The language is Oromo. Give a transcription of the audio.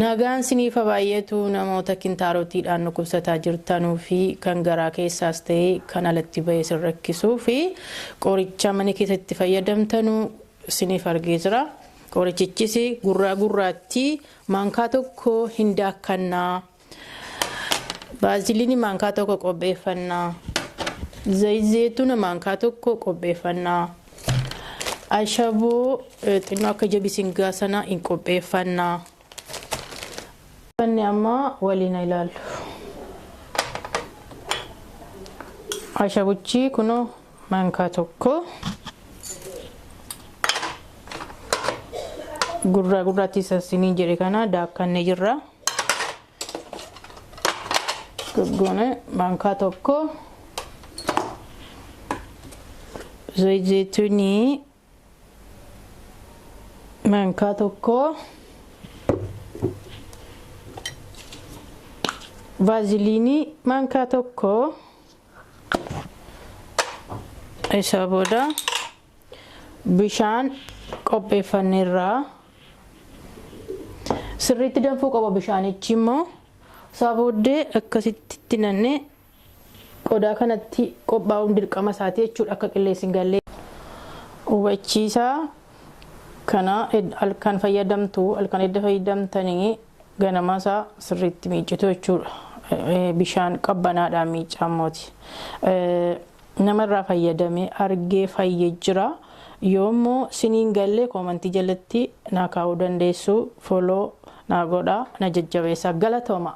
Nagaan siniif haa baay'atu namoota kintaarotiidhaan dhukkubsataa jirtanuu fi kan garaa keessaas ta'e kan alatti bahee sin rakkisuu fi qoricha mana keessatti fayyadamtanuu siniif argee jira. Qorichichis gurraa gurraattii maankaa tokko hin daakkannaa. Baaziliinii maankaa tokko qopheeffannaa. Zayit zeetuna maankaa tokko qopheeffannaa. Ashaboo xinnoo akka ija bisingaa sana hin qopheeffannaa. Wanni amma waliin ilaallu. Ashabichi kunoo maankaa tokko. Gurraa gurraattii sassinii jedhe kana daakkannee jirra. Goggoone maankaa tokko. Zayit zeetunii maankaa tokko. Vaaziliinii maankaa tokko. Isa booda bishaan qopheeffanneerraa sirriitti danfuu qaba bishaanichi immoo. Isaa booddee akkasitti nannee qodaa kanatti qophaa'uun dirqama isaati jechuudha, akka qilleensi hin galle. Hubachiisaa kana halkan fayyadamtu, halkan edda fayyadamtanii ganama isaa sirriitti miiccitu jechuudha. Bishaan qabbanaadhaan miiccaammooti. Namarraa fayyadamee argee fayyee jira. Yoommoo siniin galle koomantii jalatti naa kaa'uu dandeessu. Follow naa godhaa, na jajjabeessa. Galatooma.